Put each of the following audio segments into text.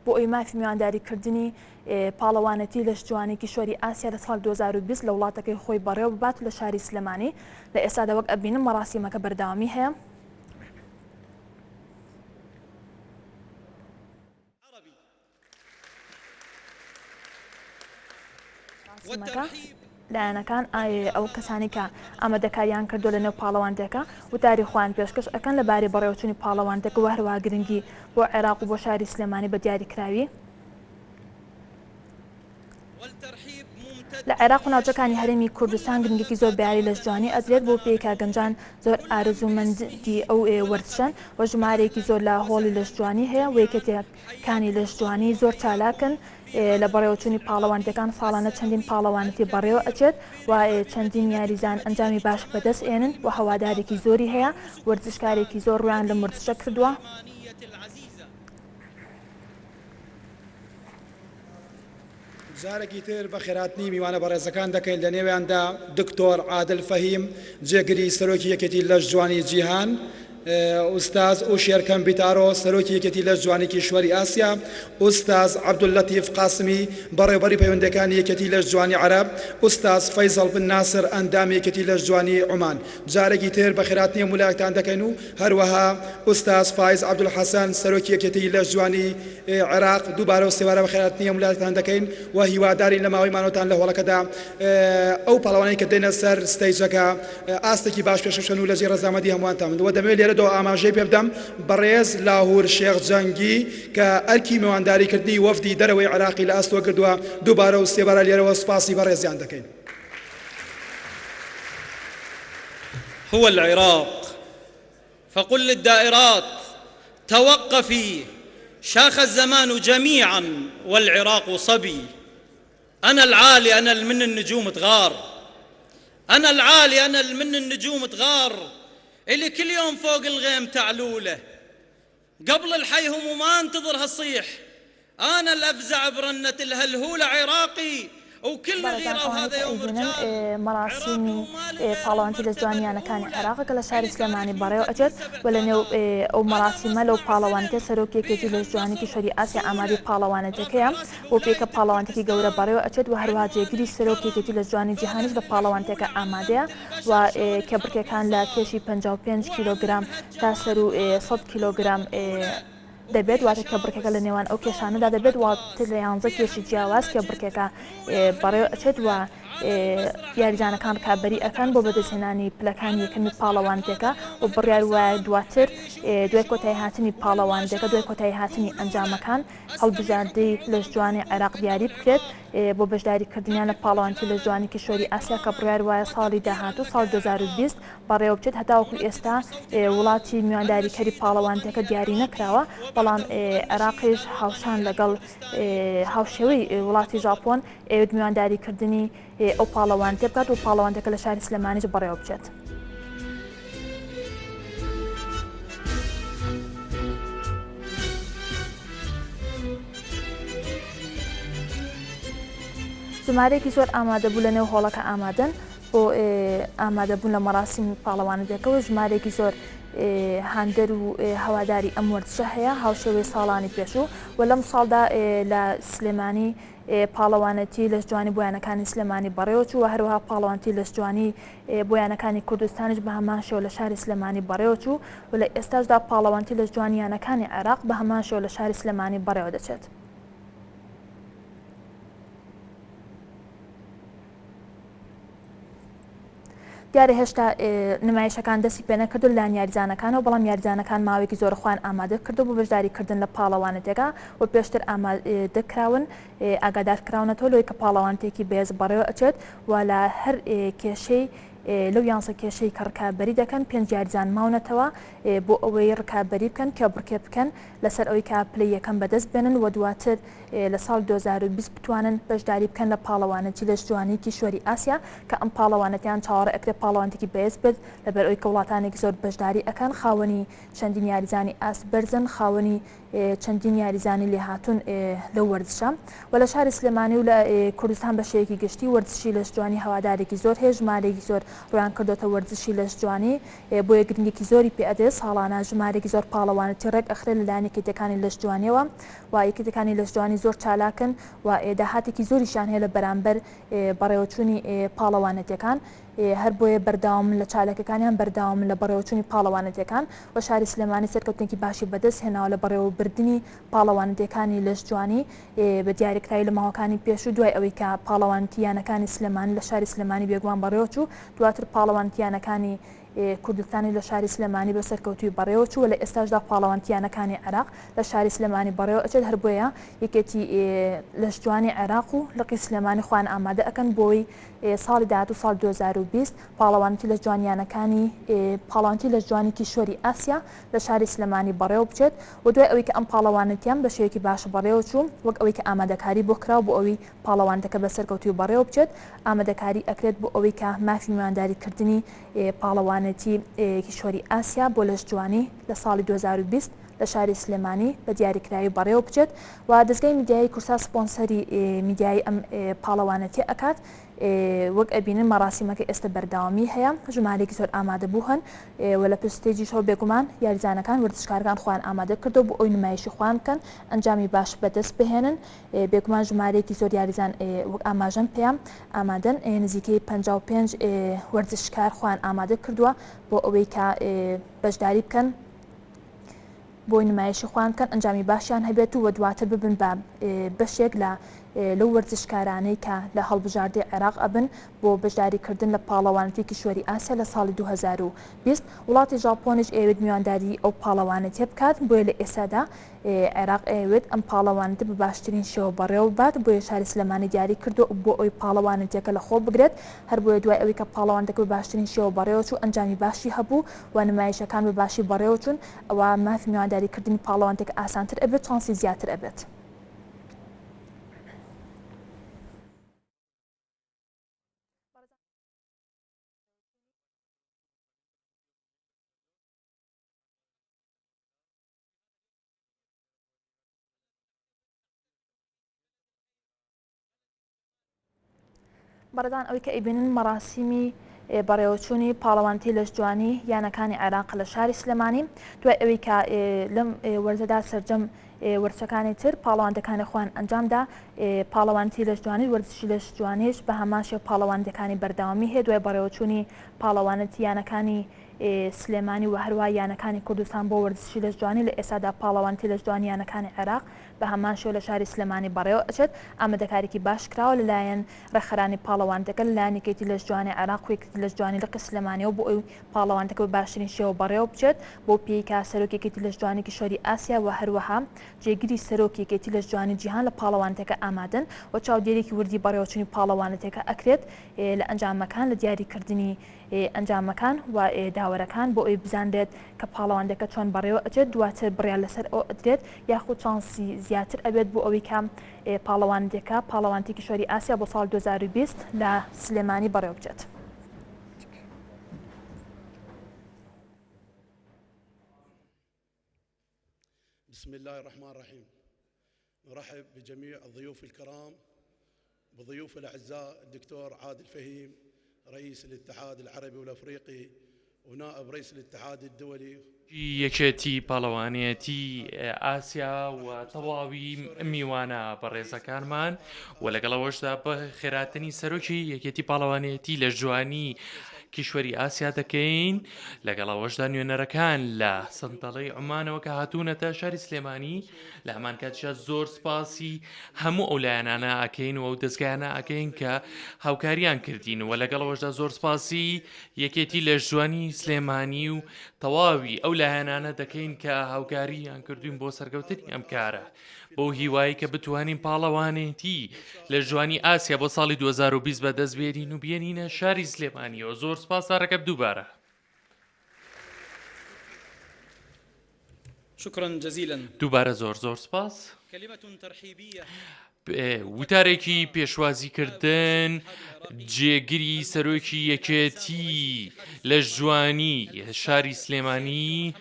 بۆ ئەوی مافی میوانداریکردنی پاڵەوانێتی لەشجوانی کیشوەری ئاسیا لە ساڵی 2020 لە وڵاتەکەی خۆی بەڕێوە ببات لە شاری سلێمانی. لە ئێستادا وەک ئەبینم مەراسیمەکە بەردەوامی هەیە. مەراسیمەکە لایەنەکان ئەو کەسانی کە ئامادەکاریان کردو لە نێو پاڵەوانتێکە وتاری خۆیان پێشکەش ئەکەن لە بارەی بەڕێوەچوونی پاڵەوانتێکە و هەروەها گرنگی بۆ عێراق و بۆ شاری سلێمانی بە دیاریکراوی. لە عێراق و ناوچەکانی هەرێمی کوردستان گرنگێکی زۆر بە یاری لەشجوانی ئەدرێت بەو پێیەی کە گەنجان زۆر ئارەزوومەندی ئەو وەرزشەن و ژمارەیەکی زۆر لە هۆڵی لەشجوانی هەیە و یەکێتیەکانی لەشجوانی زۆر چالاکن لە بەڕێوەچوونی پاڵەوانتیەکان ساڵانە چەندین پاڵەوانێتی بەڕێوە ئەچێت و چەندین یاریزان ئەنجامی باش بەدەست ئێنن و هەوادارێکی زۆری هەیە وەرزشکارێکی زۆر ڕویان لەم وەرزشە کردووە. جارێکی تر بەخێرهاتنی میوانە بەڕێزەکان دەکەین لە نێویاندا دکتۆر عادل فەهیم جێگری سەرۆکی یەکێتی لەشجوانی جیهان، ئوستاز ئوشێر کەمبیتارۆ سەرۆکی یەکێتی لەشجوانی کیشوەری ئاسیا، ئوستاز عەبدوللەتیف قاسمی بەڕێوبەری پەیوەندیەکانی یەکێتی لەشجوانی عەرەب، ئوستاز فەیسەڵ بن ناسر ئەندامی یەکێتی لەشجوانی عومان. جارێکی تر بەخێرهاتنی هەموو لایەکتان دەکەین و هەروەها ئوستاز فایز عەبدولحەسەن سەرۆکی یەکێتی لەشجوانی عێراق دووبارە و سێبارە بەخێرهاتنی هەموولایەکتان دەکەین و هیوادارین لە ماوەی مانەوەتان لە هۆڵەکەدا ئەو پاڵەوانەی کە دێنە سەر stage ەکە ئاستێکی باش پێشکەش بکەن و لە جێی ڕەزامەندی هەمووانتان بن و دەمەوێت لێرەدەوە ئاماژەی پێ بدەم بەڕێز لاهور شێخ جەنگی کە ئەرکی میوانداریکردنی وەفدی دەرەوەی عێراقی لە ئەستۆ گردووە دووبارە و سێبارە لێرەوە سوپاسی بەڕێزیان دەکەین. هو العراق فقل للدائرات توقفي شاخ الزمان جميعا والعراق صبي أنا العالي أنا المن النجوم تغار أنا العالي أنا المن النجوم تغار اللي كل يوم فوق الغيم تعلوله قبل الحيهم وما انتظر هالصيح أنا الأفزع برنة الهلهولة عراقي وكل بەڕێزان غيرة ئەوانەی وهذا کە يوم ئەیبینن رجال عراقي مەراسیمی وما لغير پاڵەوانێتی المرتبة لەشجوانی یانەکانی الأولى عێراقە کە لە شاری اللي سلێمانی تاريخ بەڕێوە يمتد ئەچێت من سبع و لە نێو آلاف ئەو أنا مەراسیمە لەو المصنع پاڵەوانێتیە سلم سەرۆکی یەکێتی بيها لەشجوانی النصر کیشوەری ئاسیا ئامادەی سولة پاڵەوانێتیەکەیە رفع راسي بۆ پێی کە بولاية پاڵەوانێتیەکی گەورە كردستان بەڕێوە ئەچێت و هەروەها عنوان جێگری سەرۆکی الكرم یەکێتی لەشجوانی فوق جیهانیش لە أهل پاڵەوانێتیەکە المحمول ئامادەیە علمت و البشر شلون الحرب کێبڕکێکان لە صار کێشی 55 کیلۆگرام وعلمها تا سەروو الجمال 100 قاد کیلۆگرام البطولة دەبێت، وبيها واتە کێبڕکێکە شاوس لە نێوان ئەو فوق کێشانەدا دەبێت و الأطراس تر لە یانزە بيها کێشی من جیاواز المجد کێبڕکێکە مولى بەڕێوە ئەچێت و هالهلولة على المسرح یاریزانەکان هذا ڕکابەری اليوم ئەکەن بۆ عهد بەدەستهێنانی عسام پلەکانی على یەکەمی المسرح پاڵەوانێتیەکە هذا اليوم و عهد بڕیار وایە عسام دواتر اللي يشوف دوای کۆتایی يشوف هاتنی ولما پاڵەوانێتیەکە دوای شاف کۆتایی هاتنی قولوا له ئەنجامەکان أستمع هەڵبژاردەی حكم عظم لەشجوانی الحكم عێراق أنه دیاری بکرێت العراق بۆ بەشداریکردنیان لە نقف پاڵەوانێتی إجلالا لەشجوانی کیشوەری ئاسیا کە بڕیار وإكراما وایە ساڵی وتقديرا داهاتوو لك ساڵ يا 2020 عراق بەڕێوە بچێت هەتاوەکو نردد ئێستا بصوت عال وڵاتی میوانداریکەری النشيد پاڵەوانێتیەکە الوطني دیاری العراقي نەکراوە بەڵام وبعده النشيد عێراقیش الوطني هاوشان لەگەڵ الكردستاني شكرا هاوشێوەی لكم وڵاتی تفضلوا ژاپۆن ئەیەوێت میوانداریکردنی ئەو پاڵەوانێتیە بکات و پاڵەوانێتیەکە لە شاری سلێمانیش بەڕێوە بچێت. ژمارەیەکی زۆر ئامادەبوو لە نێو هۆڵەکە ئامادەن بۆ ئامادەبوون لە مەراسیمی پاڵەوانەتیەکەوە ژمارەیەکی زۆر هاندەر و هەواداری ئەم وەرزشە هەیە هاوشێوەی ساڵانی پێشوو و لەم ساڵدا لە سلێمانی پاڵەوانەتی لەشجوانی بۆ یانەکانی سلێمانی بەڕێوەچوو و هەروەها پاڵەوانتی لەشجوانی بۆ یانەکانی کوردستانیش بە هەمان شێوە لە شاری سلێمانی بەڕێوەچوو و لە ئێستاشدا پاڵەوانتی لەشجوانی یانەکانی عێراق بە هەمان شێوە لە شاری سلێمانی بەڕێوە دەچێت. دیارە هێشتا نمایشەکان دەستی پێنەکردو لەلایەن یاریزانەکانەوە، بەڵام یاریزانەکان ماوەیەکی زۆرە خۆیان ئامادە کردو بۆ بەشداریکردن لە پاڵەوانێتیەکە و پێشتر ئامادەکراون ئاگادار کراونەتەوە لەوەی کە پاڵەوانێتیەکی بەهێز بەڕێوە ئەچێت و لە هەر کێشەی لەو یانزە کێشەی کە ڕکابەری دەکەن پێنج یاریزان ماونەتەوە بۆ ئەوەی ڕکابەری بکەن کێبڕکێ بکەن لەسەر ئەوەی کە پلەی یەکەم بەدەست بێنن و دواتر لە ساڵی 2020 بتوانن بەشداری بکەن لە پاڵەوانێتی لەشجوانی کیشوەری ئاسیا کە ئەم پاڵەوانێتیان چاوەڕێ ئەکرێت پاڵەوانێتێکی بەهێز بێت لەبەر ئەوەی کە وڵاتانێکی زۆر بەشداری ئەکەن خاوەنی چەندین یاریزانی ئاست بەرزن خاوەنی چەندین یاریزانی لێهاتوون لەو وەرزشە و لە شاری سلێمانی و لە کوردستان بە شێوەیەکی گشتی وەرزشی لەشجوانی هەوادارێکی زۆر هەیە ژمارەیەکی زۆر ڕویان کردۆتە وەرزشی لەشجوانی بۆیە گرنگێکی زۆری پێ ئەدرێت ساڵانە ژمارەیەکی زۆر پاڵەوانێتی ڕێک ئەخرێت لەلایەن یەکێتیەکانی لەشجوانیەوە. و یەکێتیەکانی لەشجوانی زۆر چالاکن و داهاتێکی زۆریشیان هەیە لە بەرامبەر بەڕێوەچوونی پاڵەوانێتیەکان هەر بۆیە بەردەوامن لە چالاکەکانیان بەردەوامن لە بەڕێوەچوونی پاڵەوانێتیەکان و شاری سلێمانی سەرکەوتنێکی باشی بەدەست هێناوە لە بەڕێوەبردنی پاڵەوانێتیەکانی لەشجوانی بە دیاریکراوی لە ماوەکانی پێشوو دوای ئەوەی کە پاڵەوانێتی یانەکانی سلێمانی لە شاری سلێمانی بێگومان بەڕێوەچوو دواتر پاڵەوانێتی یانەکانی کوردستانی لە شاری سلێمانی بە سەرکەوتووی بەڕێوەچوو و لە ئێستاشدا پاڵەوانێتی یانەکانی عێراق لە شاری سلێمانی بەڕێوە ئەچێت هەر بۆیە یەکێتی لەشجوانی عێراق و لقی سلێمانی خۆیان ئامادە ئەکەن بۆی ساڵی داهاتوو ساڵ 2020 پاڵەوانێتی لەشجوانی یانەکانی پاڵەوانێتی لەشجوانی کیشوەری ئاسیا لە شاری سلێمانی بەڕێوە بچێت و دوای ئەوەی کە ئەم پاڵەوانێتیان بە شێوەیەکی باش بەڕێوە چوو وەک ئەوەی کە ئامادەکاری بۆ کراو بۆ ئەوی پاڵەوانێتەکە بە سەرکەوتووی بەڕێوە بچێت ئامادەکاری ئەکرێت بۆ ئەوەی کە مافی میوانداری کردنی پاڵەوانێتی کیشوەری ئاسیا بۆ لەشجوانی لە ساڵی 2020 لە شاری سلێمانی بە دیاریکراوی بەڕێوە بچێت و دەزگای میدیایی کوردسات سپۆنسەری میدیایی ئەم پاڵەوانێتیە ئەکات وەک ئەبینن مەراسیمەکە ئێستا بەردەوامی هەیە ژمارەیەکی زۆر ئامادەبوو هەن و لە پشت stage یشەوە بێگومان یاریزانەکان وەرزشکارەکان خۆیان ئامادە کردو بۆ ئەوی نمایشی خۆیان بکەن ئەنجامی باش بەدەست بهێنن بێگومان ژمارەیەکی زۆر یاریزان وەک ئاماژەم پێیان ئامادەن نزیکەی 55 وەرزشکار خۆیان ئامادە کردووە بۆ ئەوەی کە بەشداری بکەن بۆی نمایشی خۆیان بکەن ئەنجامی باشیان هەبێت و دواتر ببن بە بەشێک لە لەو وەرزشکارانەی کە لە هەڵبژاردەی عێراق ئەبن بۆ بەشداریکردن لە پاڵەوانێتی کیشوەری ئاسیا لە ساڵی 2020 وڵاتی ژاپۆنیش ئەیەوێت میوانداری ئەو پاڵەوانێتیە بکات بۆیە لە ئێستادا عێراق ئەیەوێت ئەم پاڵەوانێتە بە باشترین شێوە بەڕێوە ببات، بۆیە شاری سلێمانی دیاری کردووە بۆ ئەوەی پاڵەوانێتیەکە لە خۆ بگرێت، هەر بۆیە دوای ئەوەی کە پاڵەوانێتەکە بە باشترین شێوە بەڕێوە چوو ئەنجامی باشی هەبوو و نمایشەکان بە باشی بەڕێوە چوون، ئەوا مافی میوانداری کردنی پاڵەوانێتیەکە ئاسانتر ئەبێت چانسی زیاتر ئەبێت. بەڕێزان ئەوەی کە ئەیبینن مەراسیمی بەڕێوەچوونی پاڵەوانتی لەشجوانی یانەکانی عێراق لە شاری سلێمانی دوای ئەوەی کە لەم وەرزەدا سەرجەم وەرچەکانی تر پاڵەوانەکانی خۆیان ئەنجامدا پاڵەوانتی لەشجوانی وەرزشی لەشجوانیش بە هەمان شێوە پاڵەوانەکانی بەردەوامی هەیە دوای بەڕێوەچوونی پاڵەوانەتی یانەکانی سلێمانی و هەروەها یانەکانی کوردستان بۆ وەرزشی لەشجوانی لە ئێستادا پاڵەوانێتی لەشجوانی یانەکانی عێراق بە هەمان شێوە لە شاری سلێمانی بەڕێوە ئەچێت ئامادەکاریکی باش کراوە لەلایەن ڕێکخەرانی پاڵەوانێتەکە لەلایەن یەکێتی لەشجوانی عێراق و یەکێتی لەشجوانی لقی سلێمانیەوە بۆ ئەوی پاڵەوانێتەکە بە باشترین شێوە بەڕێوە بچێت بۆ پێی کە سەرۆکی یەکێتی لەشجوانی کیشوەری ئاسیا و هەروەها جێگری سەرۆکی یەکێتی لەشجوانی جیهان لە پاڵەوانێتەکە ئامادەن و چاودێریکی وردی بەڕێوەچوونی پاڵەوانێتەکە ئەکرێت لە ئەنجامەکان لە دیاریکردنی ئەنجامەکان و داوەرەکان بۆ ئەوەی بزانرێت کە پاڵەوانیەکە چۆن بەڕێوە ئەچێت دواتر بڕیار لەسەر ئەوە ئەدرێت یاخود چانسی زیاتر ئەبێت بۆ ئەوەی کە پاڵەوانیەکە پاڵەوانێتی کیشوەری ئاسیا بۆ ساڵ 2020 لە سلێمانی بەڕێوە بچێت. بسم الله الرحمن الرحيم نرحب بجميع الضيوف الكرام بضيوف الأعزاء الدكتور عادل فهيم رئيس الاتحاد العربي والأفريقي ونائب رئيس الاتحاد الدولي یەکێتی پاڵەوانێتی ئاسیا و تەواوی میوانە بەڕێزەکانمان و لەگەڵ ئەوەشدا بە خێراتنی سەرۆکی یەکێتی پاڵەوانێتی لە جوانی کیشوەری ئاسیا دەکەین لەگەڵ ئەوەشدا نوێنەرەکان لە سنتەڵی عمانەوە کە هاتوونەتە شاری سلێمانی لە هەمان کاتیشا زۆر سپاسی هەموو ئەو لایەنانە ئەکەین و ئەو دەستگایانە ئەکەین کە هاوکاریان کردین و لەگەڵ ئەوەشدا زۆر سپاسی یەکێتی لەشجوانی سلێمانی و تەواوی ئەو لایەنانە دەکەین کە هاوکاریان کردوین بۆ سەرکەوتنی ئەم کارە بەو هیوایی کە بتوانین پاڵەوانێتی لە ژوانی ئاسیا بۆ ساڵی 2020 بەدەست بێنین و بێنینە شاری سلێمانیەوە زۆر سپاس تارەکەب دووبارە. شکرا جزیلا. دووبارە زۆر زۆر سپاس. کلمە ترحیبیە. وتارێکی پێشوازیکردن جێگری سەرۆکی یەکێتی لە ژوانی شاری سلێمانی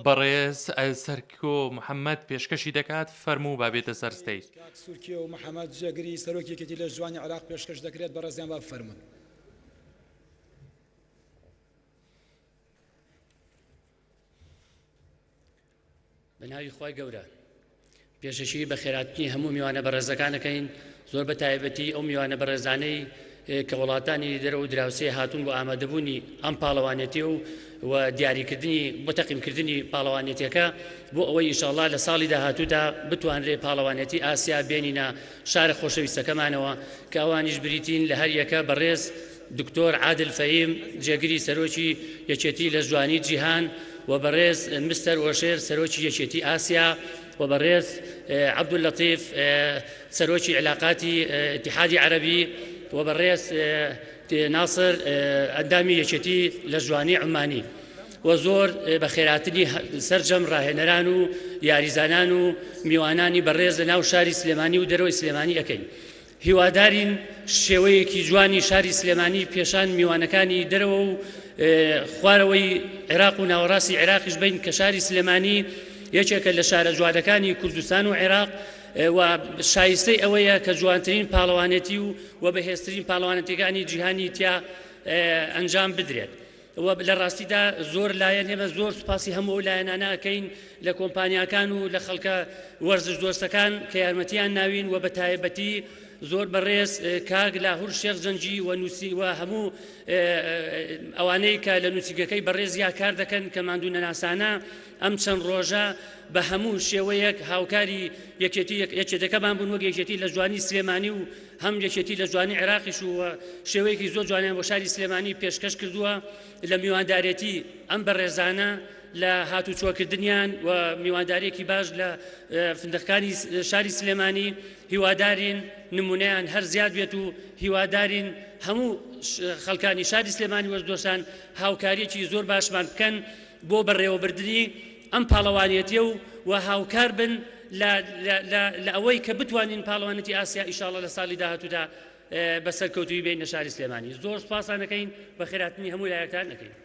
بەڕێز سەرکۆ محەممەد پێشکەشی دەکات فەرموو با بێتە سەر stage. کاک سورکیۆ محەمەد جێگری سەرۆکی یەکێتی لە ژوانی عێراق پێشکەش دەکرێت بەڕێزیان با بفەرموون. بە ناوی خوای گەورە. پێشەکی بەخێراتنی هەموو میوانە بەڕێزەکان ئەکەین، زۆر بە تایبەتی ئەو میوانە بەڕێزانەی کە وڵاتانی دەرەوە و دراوسێ هاتوون بۆ ئامادەبوونی ئەم پاڵەوانێتیە و و دیاریکردنی بۆ تەقیمکردنی پاڵەوانێتیەکە بۆ ئەوەی ئیشاڵڵا لە ساڵی داهاتوودا بتوانرێ پاڵەوانێتی ئاسیا بێنینە شارە خۆشەویستەکەمانەوە کە ئەوانیش بریتین لە هەریەکە بەڕێز دکتۆر عادل فەهیم جێگری سەرۆکی یەکێتی لەشجوانی جیهان و بەڕێز مستەر ئۆشێر سەرۆکی یەکێتی ئاسیا و بەڕێز عەبدوللەتیف سەرۆکی عیلاقاتی ئیتیحادی عەرەبی و بەڕێز ناسر ئەندامی یەکێتی لەشجوانی عومانی و زۆر بەخێراتنی سەرجەم ڕاهێنەران و یاریزانان و میوانانی بەڕێز لە ناو شاری سلێمانی و دەرەوەی سلێمانی ئەکەین. هیوادارین شێوەیەکی جوانی شاری سلێمانی پێشان میوانەکانی دەرەوە و خوارەوەی عێراق و ناوەڕاستی عێراقیش بین کە شاری سلێمانی یەکێکە لە شارە جوانەکانی کوردستان و عێراق و شایستەی ئەوەیە کە جوانترین پاڵەوانێتی و و بەهێزترین پاڵەوانێتیەکانی جیهانی تیا ئەنجام بدرێت. و لە ڕاستیدا زۆر لایەن ئێمە زۆر سوپاسی هەموو ئەو لایەنانە ئەکەین لە کۆمپانیاکان و لە خەڵکە وەرزش دۆستەکان کە یارمەتیان ناوین و بە تایبەتی زۆر بەڕێز کاک لاهور شێخ جەنگی و نووسی و هەموو ئەوانەی کە لە نووسیگەکەی بەڕێزیا کار دەکەن کە ماندوو نەناسانە ئەم چەند ڕۆژە بە هەموو شێوەیەک هاوکاری یەکێتی یەکێتەکەمان بوون وەک یەکێتی لە جوانی سلێمانی و هەم یەکێتی لە جوانی عێراقیش و شێوەیەکی زۆر جوانیان بۆ شاری سلێمانی پێشکەش کردووە لە میواندارێتی ئەم بەڕێزانە لە هاتوچۆکردنیان و میوانداریەکی باش لە فندقەکانی شاری سلێمانی هیوادارین نمونەیان هەر زیاد بێت و هیوادارین هەموو خەڵکانی شاری سلێمانی وەرزدۆستان هاوکاریەکی زۆر باشمان بکەن بۆ بەڕێوەبردنی ئەم پاڵەوانێتیە و و هاوکار بن لە لە ئەوەی کە بتوانین پاڵەوانێتی ئاسیا ئیشاڵە لە ساڵی داهاتوودا بە سەرکەوتووی بێینە شاری سلێمانی زۆر سوپاستان ئەکەین بەخێرهاتنی هەموو لایەکتان ئەکەین.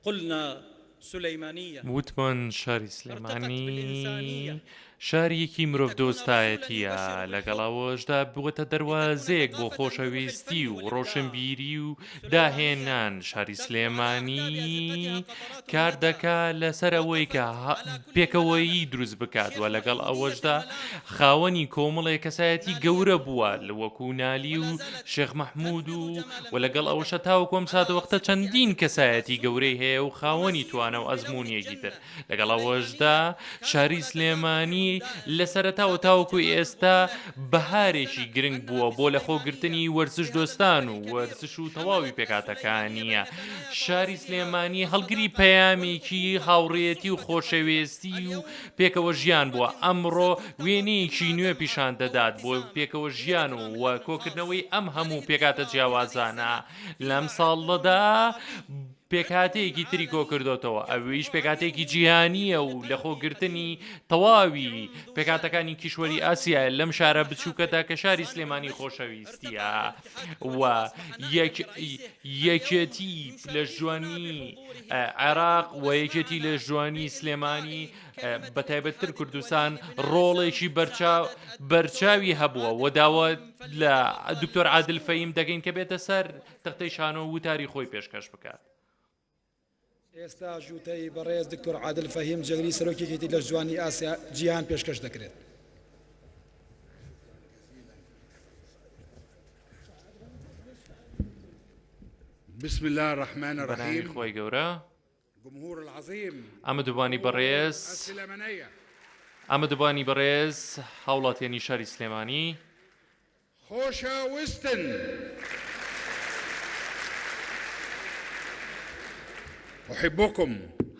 قلنا سلیمانیە. وتمان شاری سلێمانی شاریەکی مرۆڤدۆستایەتیە، لەگەڵ ئەوەشدا بووەتە دەروازەیەک بۆ خۆشەویستی و ڕۆشنبیری و داهێنان، شاری سلێمانی کار دەکا لەسەر ئەوەی کە پێکەوەیی دروست بکات و لەگەڵ ئەوەشدا خاوەنی کۆمەڵێک کەسایەتی گەورە بووە وەکو نالی و شێخ مەحمود و و لەگەڵ ئەوەشە تاوەکو ئەم ساتەوەختە چەندین کەسایەتی گەورەی هەیە و خاوەنی توانا و ئەزموونیەکی تر لەگەڵ ئەوەشدا شاری سلێمانی لە سەرەتاوە تاوەکو ئێستا بەهارێکی گرنگ بووە بۆ لەخۆگرتنی وەرزش دۆستان و وەرزش و تەواوی پێکهاتەکانیە شاری سلێمانی هەڵگری پەیامێکی هاوڕێیەتی و خۆشەوێستی و پێکەوە ژیان بووە، ئەمڕۆ وێنەیەکی نوێ پیشان دەدات بۆ پێکەوە ژیان و و کۆکردنەوەی ئەم هەموو پێکهاتە جیاوازانە لەم ساڵەدا پێکهاتەیەکی تری کۆکردۆتەوە ئەویش پێکهاتەیەکی جیهانییە و لەخۆگرتنی تەواوی پێکهاتەکانی کیشوەری ئاسیایە لەم شارە بچووکەدا کە شاری سلێمانی خۆشەویستیە و یەکێتی لەشجوانی عێراق و یەکێتی لەشجوانی سلێمانی بەتایبەتتر کوردستان ڕۆڵێکی بەرچاوی هەبووە و داوا لە دکتۆر عادل فەیم دەکەین کە بێتە سەر تەختەی شانۆ وتاری خۆی پێشکەش بکات. ئێستا ژووتەی بەڕێز دکتۆر عادل فەهیم جێگری سەرۆکی یەکێتی لەشجوانی ئاسیا جیهان پێشکەش دەکرێت. بسم اللە الرحمن بەناوی الرحیم خوای گەورە. جمهور العظیم ئامادەبوانی بەڕێز السلێمانیە. ئامادەبوانی بەڕێز هاوڵاتیانی شاری سلێمانی. خۆشەویستن. احبکم.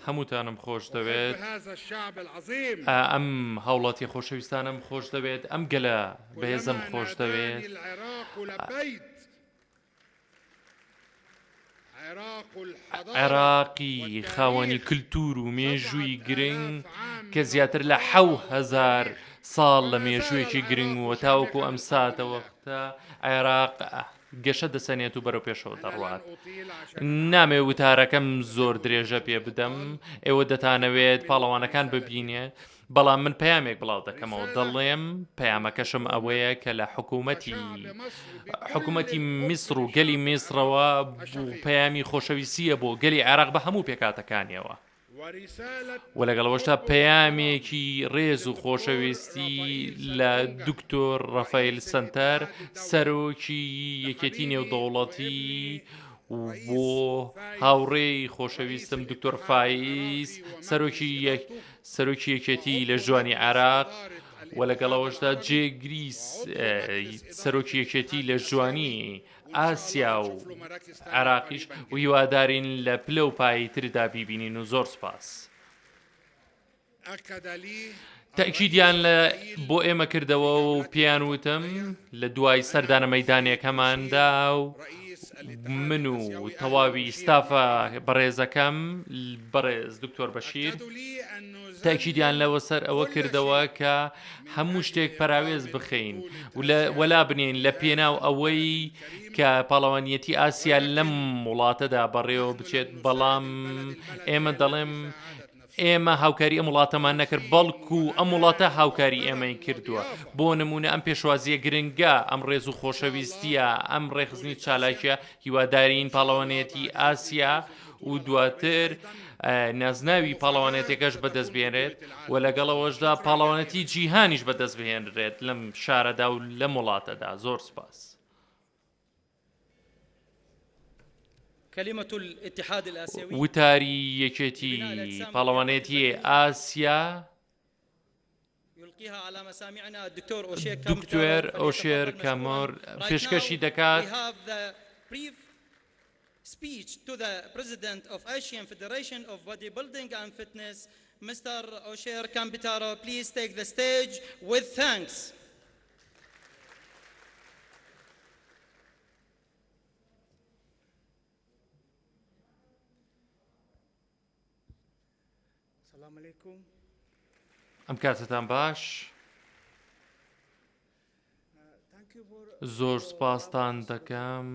هەمووتانم خۆش دەوێت. احب هذا الشعب العظیم. ئەم هاوڵاتیە خۆشەویستانەم خۆش دەوێت، ئەم گەلە بەهێزەم كلما خۆش دەوێت. ناداني العراق لبيت. عێراقی خاوەنی کلتور و مێژووی گرنگ کە زیاتر لە 7000 ساڵ لە مێژوویەکی گرنگ و تاوەکو ئەم ساتەوەختە عێراق. گەشە دەسەنێت و بەرەو پێشەوە دەڕوات. نامەوێت وتارەکەم زۆر درێژە پێ بدەم، ئێوە دەتانەوێت پاڵەوانەکان ببینێ، بەڵام من پەیامێک بڵاو دەکەمەوە دەڵێم پەیامەکەشم ئەوەیە کە لە حکوومەتی حکوومەتی میسر و گەلی میسرەوە پەیامی خۆشەویستیە بۆ گەلی عێراق بە هەموو پێکاتەکانیەوە. و لەگەڵ ئەوەشدا پەیامێکی ڕێز و خۆشەویستی لە دکتۆر ڕەفەیل سەنتەر سەرۆکی یەکێتی نێودەوڵەتی و بۆ هاوڕێی خۆشەویستم دکتۆر فایز سەرۆکی یەک سەرۆکی یەکێتی لە ژوانی عێراق و لەگەڵەوەشدا جێگری سەرۆکی یەکێتی لە ژوانی ئاسیا و عێراقیش و هیوادارین لە پلە و پایەی تردا بیبینین و زۆر سوپاس. تەئکیدیان لە بۆ ئێمە کردەوە و پێیان وتم لە دوای سەردانە مەیدانیەکەماندا و من و تەواوی ستافە بەڕێزەکەم بەڕێز دکتۆر بەشیر تاکیدیان لەوە سەر ئەوە کردەوە کە هەموو شتێک پەراوێز بخەین و لە وەلا بنێین لە پێناو ئەوەی کە پاڵەوانیەتی ئاسیا لەم وڵاتەدا بەڕێوە بچێت بەڵام ئێمە دەڵێم ئێمە هاوکاری ئەم وڵاتەمان نەکرد بەڵکو ئەم وڵاتە هاوکاری ئێمەی کردووە بۆ نمونە ئەم پێشوازیە گرنگە ئەم ڕێز و خۆشەویستیە ئەم ڕێخزنی چالاکیە هیوادارین پاڵەوانێتی ئاسیا و دواتر نازناوی پاڵەوانێتەکەش بەدەست بێنرێت و لەگەڵەوەشدا پاڵەوانێتی جیهانیش بەدەست بهێنرێت لەم شارەدا و لەم وڵاتەدا زۆر سپاس. وتاری یەکێتی پاڵەوانێتی ئاسیا دکتۆر ئۆشێر کامۆر پێشکەشی دەکات. Speech to the President of Asian Federation of Bodybuilding and Fitness, Mr. Osher Campitaro, please take the stage with thanks. ئەم کاتەتان باش زۆر سپاستان دەکەم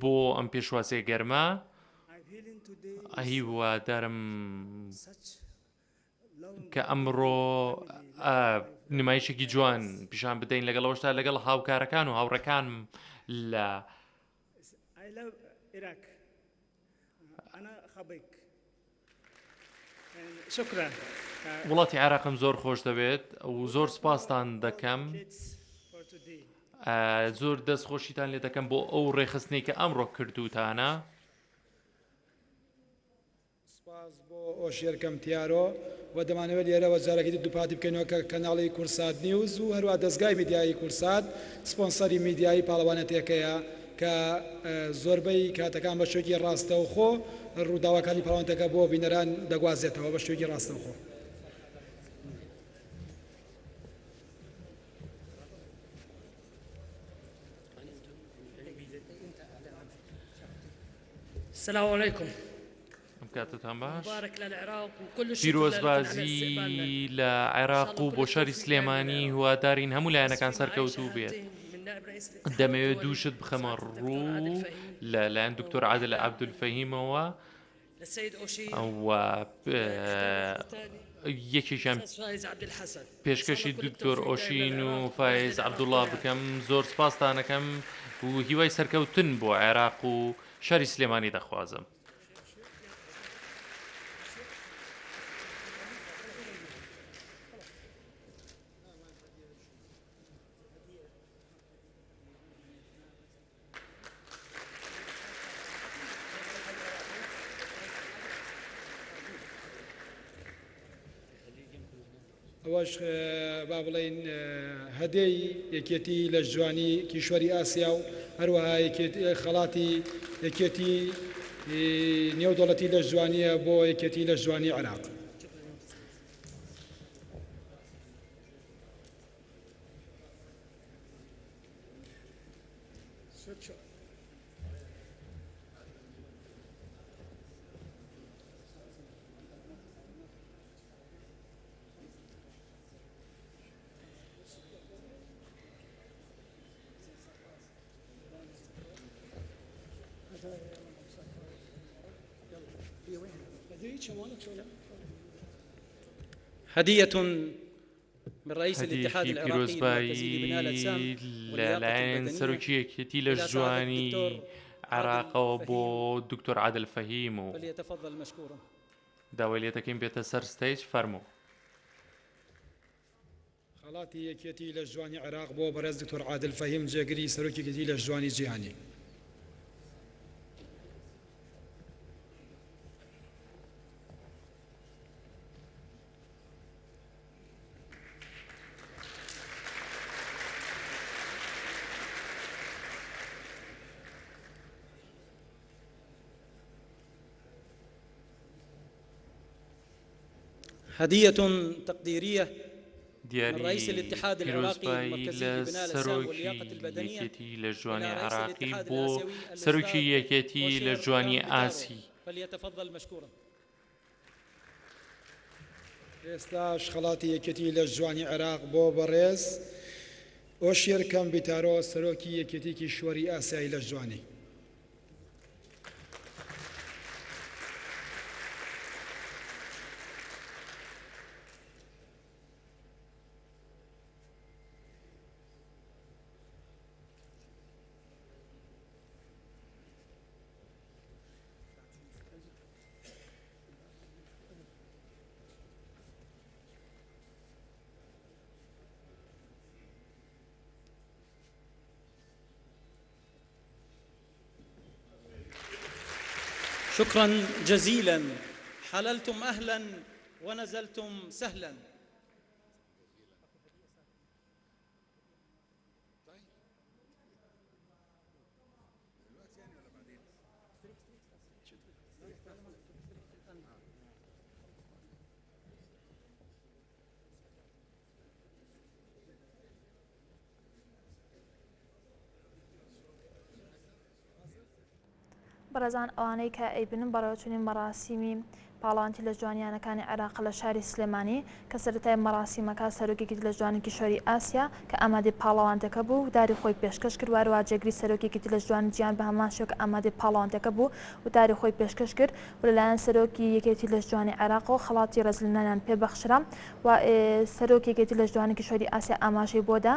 بۆ ئەم پێشوازیە گەرمە هیوادارم کە ئەمڕۆ نمایشێکی جوان پیشان بدەین لەگەڵەوەشتا لەگەڵ هاوکارەکان و هاوڕەکانم لە وڵاتی عێراقم زۆر خۆش دەوێت و زۆر سپاستان دەکەم زۆر دەست خۆشیتان لێ دەکەم بۆ ئەو ڕێخستنی کە ئەمڕۆ کردوتانە. سوپاس بۆ ئۆشێر کەمتیارۆ و دەمانەوێت لێرەوە جارێکی تر دووپاتی بکەینەوە کە کەناڵی کورسات نیوز و هەروەها دەزگای میدیایی کورسات سپۆنسەری میدیایی پاڵەوانێتیەکەیە کە زۆربەی کاتەکان بە شێوەیەکی ڕاستەوخۆ ڕووداوەکانی پاڵەوانێتیەکە بۆ بینەران دەگوازێتەوە بە شێوەیەکی ڕاستەوخۆ. السلام علیکم ئەم کاتتان باش پیرۆزبازی لە عێراق و بۆ شاری سلێمانی هیوادارین هەموو لایەنەکان سەرکەوتوو بێت دەمەوێت دووشت بخەمە ڕوو لە لایەن دکتۆر عادل عەبدولفەهیمەوە و یەکێکیان پێشکەشی دکتۆر ئۆشین و فایز عەبدوڵا بکەم زۆر سپاستانەکەم و هیوای سەرکەوتن بۆ عێراق و شاری سلێمانی دەخوازم. ئەوەش با بڵێین هەدێی یەکێتی لەشجوانی کیشوەری ئاسیا و هەروەها خەڵاتی یەکێتی نێودەوڵەتی لەشجوانییە بۆ یەکێتی لەشجوانی عێراق. هدية من رئيس الاتحاد هەدیەیەکی العراقي المركزي لبناء پیرۆزبایی الأجسام واللياقة لەلایەن البدنية سەرۆکی یەکێتی إلى سعادة لەشجوانی الدكتور عادل عێراقەوە بۆ فهيم دکتۆر عادل فەهیم و فليتفضل مشكورا. داوای لێ دەکەین بێتە سەر stage فەرموو. خەڵاتی یەکێتی لەشجوانی عێراق بۆ بەڕێز دکتۆر عادل فەهیم جێگری سەرۆکی یەکێتی لەشجوانی جیهانی. هدية تقديرية من دیاری رئيس الاتحاد العراقي پیرۆزبایی المركزي لە لبناء الأجسام سەرۆکی واللياقة البدنية یەکێتی لەشجوانی إلى رئيس عێراقی الاتحاد بۆ الآسيوي سەرۆکی الأستاذ یەکێتی أوشير لەشجوانی كامبيتارو ئاسی. فليتفضل مشكورا. ئێستاش خەڵاتی یەکێتی لەشجوانی عێراق بۆ بەڕێز ئۆشێر کەمبیتارۆ سەرۆکی یەکێتی کیشوەری ئاسیای لەشجوانی. شكرا جزيلا حللتم أهلا ونزلتم سهلا. بەڕێزان ئەوانەی کە ئەیبینن بەڕێوەچوونی مەراسیمی پاڵەوانێتی لەشجوانی یانەکانی عێراق لە شاری سلێمانی کە سەرەتای مەراسیمەکە سەرۆکی گیتی لەشجوانی کیشوەری ئاسیا کە ئامادەی پاڵەوانێتەکە بوو وتاری خۆی پێشکەش کرد واروا جێگری سەرۆکی گیتی لەشجوانی جیهان بە هەمان شێوە کە ئامادەی پاڵەوانێتەکە بوو وتاری خۆی پێشکەش کرد و لەلایەن سەرۆکی یەکێتی لەشجوانی عێراقەوە خەڵاتی ڕێزلێنانیان پێبەخشرا و سەرۆکی یەکێتی لەشجوانی کیشوەری ئاسیا ئاماژەی بۆ دا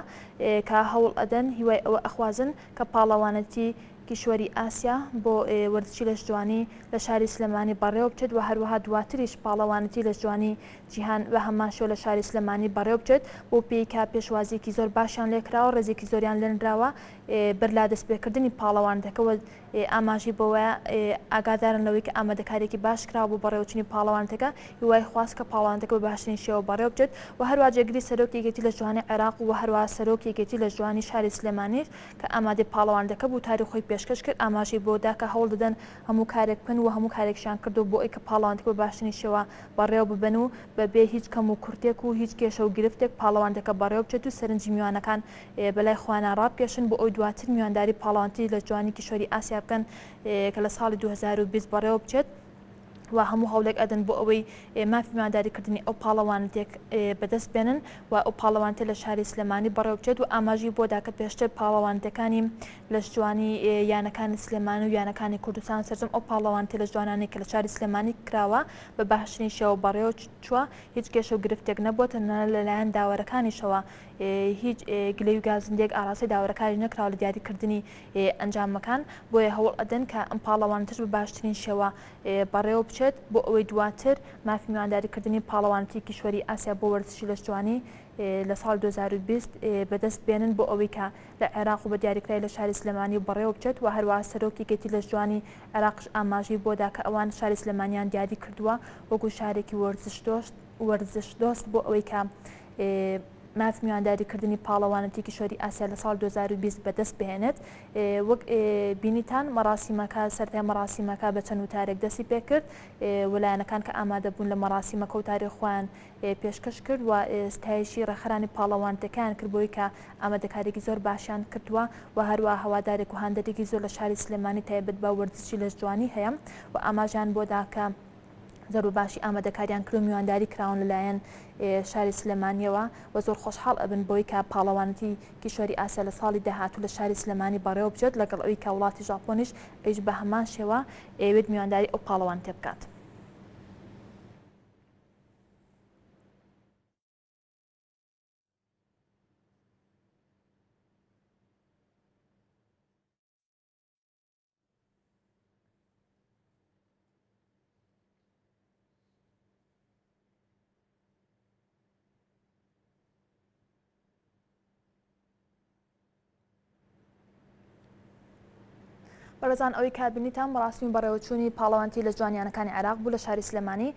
کە هەوڵ ئەدەن هیوای ئەوە ئەخوازن کە پاڵەوانێتی کیشوەری ئاسیا بۆ وەرزشی لەشجوانی لە شاری سلێمانی بەڕێوەبچێت و هەروەها دواتریش پاڵەوانێتی لەشجوانی جیهان بە هەمان شێوە لە شاری سلێمانی بەڕێوەبچێت بەو پێیەی کە پێشوازییەکی زۆر باشیان لێکراوە ڕێزێکی زۆریان لێنراوە بەر لە دەستپێکردنی پاڵەوانێتەکە و ئاماژەی بەوەیە ئاگادارن لەوەی کە ئامادەکارییەکی باش کراوە بۆ بەڕێوەچوونی پاڵەوانێتەکە هیوای خواست کە پاڵەوانێتەکە بە باشترین شێوە بەڕێوەبچێت و هەروەها جێگری سەرۆکی یەکێتی لەشجوانی عێراق و هەروەها سەرۆکی یەکێتی لەشجوانی شاری سلێمانیش کە ئامادەی پاڵەوانێتەکە بوو وتاری خۆی پێشکەش کرد، ئاماژەی بەوە دا کە هەوڵ دەدەن هەموو کارێک بکەن و هەموو کارێکیشیان کردووە بۆ ئەوەی کە پاڵەوانێتەکە بە باشترین شێوە بەڕێوە ببەن و بەبێ هیچ کەم و کورتێک و هیچ کێشە و گرفتێک پاڵەوانێتەکە بەڕێوە بچێت و سەرنجی میوانەکان بەلای خۆیانا ڕابکێشن بۆ ئەوەی دواتر میوانداری پاڵەوانێتی لەشجوانی کیشوەری ئاسیا بکەن کە لە ساڵی 2020 بەڕێوە بچێت. و هەموو هەوڵێک ئەدەن بۆ ئەوەی مافی میوانداریکردنی ئەو پاڵەوانێتیەک بەدەست بێنن و ئەو پاڵەوانێتیە لە شاری سلێمانی بەڕێوە بچێت و ئاماژەی بۆ دا کە پێشتر پاڵەوانێتیەکانی لەشجوانی یانەکانی سلێمانی و یانەکانی کوردستان سەرجەم ئەو پاڵەوانێتیە لەشجوانانەی کە لە شاری سلێمانی کراوە بە باشترین شێوە بەڕێوە چووە هیچ کێشە و گرفتێک نەبووە تەنانەت لەلایەن داوەرەکانیشەوە هیچ گلەی و گازندەیەک ئاراستەی داوەرەکانیش نەکراوە لە دیاریکردنی ئەنجامەکان بۆیە هەوڵ ئەدەن کە ئەم پاڵەوانێتیەش بە باشترین شێوە بەڕێوە بچێت بۆ ئەوەی دواتر مافی میوانداریکردنی پاڵەوانێتی کیشوەری ئاسیا بۆ وەرزشی لەشجوانی لە ساڵی 2020 بەدەست بێنن بۆ ئەوەی کە لە عێراق و بە دیاریکراوی لە شاری سلێمانی بەڕێوە بچێت و هەروەها سەرۆکی یەکێتی لەشجوانی عێراقش ئاماژەی بۆ دا کە ئەوان شاری سلێمانیان دیاری کردووە وەکو شارێکی وەرزشدۆست بۆ ئەوەی کە مافی میوانداریکردنی پاڵەوانێتی کیشوەری ئاسیا لە ساڵی 2020 بەدەست بهێنێت. وەک بینیتان مەراسیمەکە سەرەتای مەراسیمەکە بە چەند وتارێک دەستی پێکرد و لایەنەکان کە ئامادە بوون لە مەراسیمەکە وتاری خۆیان پێشکەش کرد و ستایشی ڕێکخەرانی پاڵەوانێتیەکەیان کرد بۆی کە ئامادەکاریەکی زۆر باشیان کردووە و هەروەها هەوادارێک و هاندەرێکی زۆر لە شاری سلێمانی تایبەت بە وەرزشی لەشجوانی هەیە و ئاماژەیان بۆ دا کە زۆر بە باشی ئامادەکاریان کرد و میوانداری کراون لەلایەن شاری سلێمانیەوە و زۆر خۆشحاڵ ئەبن بەوەی کە پاڵەوانێتی کیشوەری ئاسیا لە ساڵی داهاتوو لە شاری سلێمانی بەڕێوە بچێت لەگەڵ ئەوی کە وڵاتی ژاپۆنیش ئەویش بە هەمان شێوە ئەیەوێت میوانداری ئەو پاڵەوانێتیە بکات. بەڕێزان ئەوەی کە بینیتان مەراسیمی بەڕێوەچوونی پاڵەوانێتی لەشجوانی یانەکانی عێراق بوو لە شاری سلێمانی.